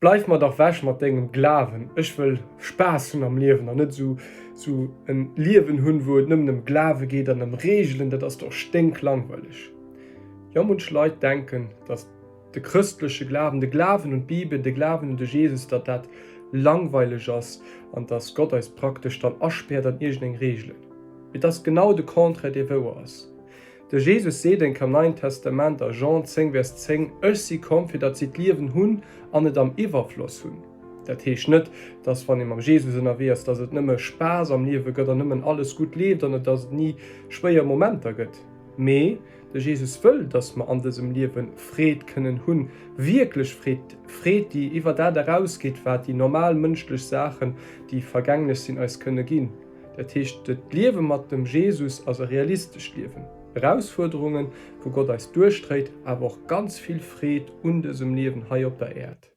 Bleif mer dach wech mat dengem Glawen, ech wëll Spaass hunn am Liewen an net esou sou en Liewen hunn, wou et nëmmen ëm Glawe geet an ëm Reegelen, dat ass doch sténklangweileg. Jo, munch Leit denken, datt de chrëstleche Glawen, de Glawen un d'Bibel, de Glawen un de Jesus, datt dat langweileg ass an datt Gott eis praktesch dann aspäert an iergendeng Reegelen. Mee et ass genau de Contraire, dee wouer ass. De Jesus seet enk am Neien Testament a Jean 10, Vers 10, Ech si komm, fir datt si d'Liewen hunn an et am Iwwerfloss hunn. Dat heescht net, datt wann ee mam Jesus ënnerwee ass, datt et nëmme Spaass am Liewe gëtt an nëmmen alles gutt leeft an et datt et ni schwéier Momenter gëtt. Mee de Jesus wëll, datt mer an dësem Liewe Freed kënnen hunn, wierklech Freed, Freed, déi iwwer dat erausgeet, wat déi normal mënschlech Saachen, déi vergänglech sinn, eis kënne ginn. Dat heescht, d'Liewe mat dem Jesus ass e realistescht Liewen. Erausfuerderungen, wou Gott eis duerchdréit, awer och ganz vill Freed un dësem Liewen hei op der Äerd.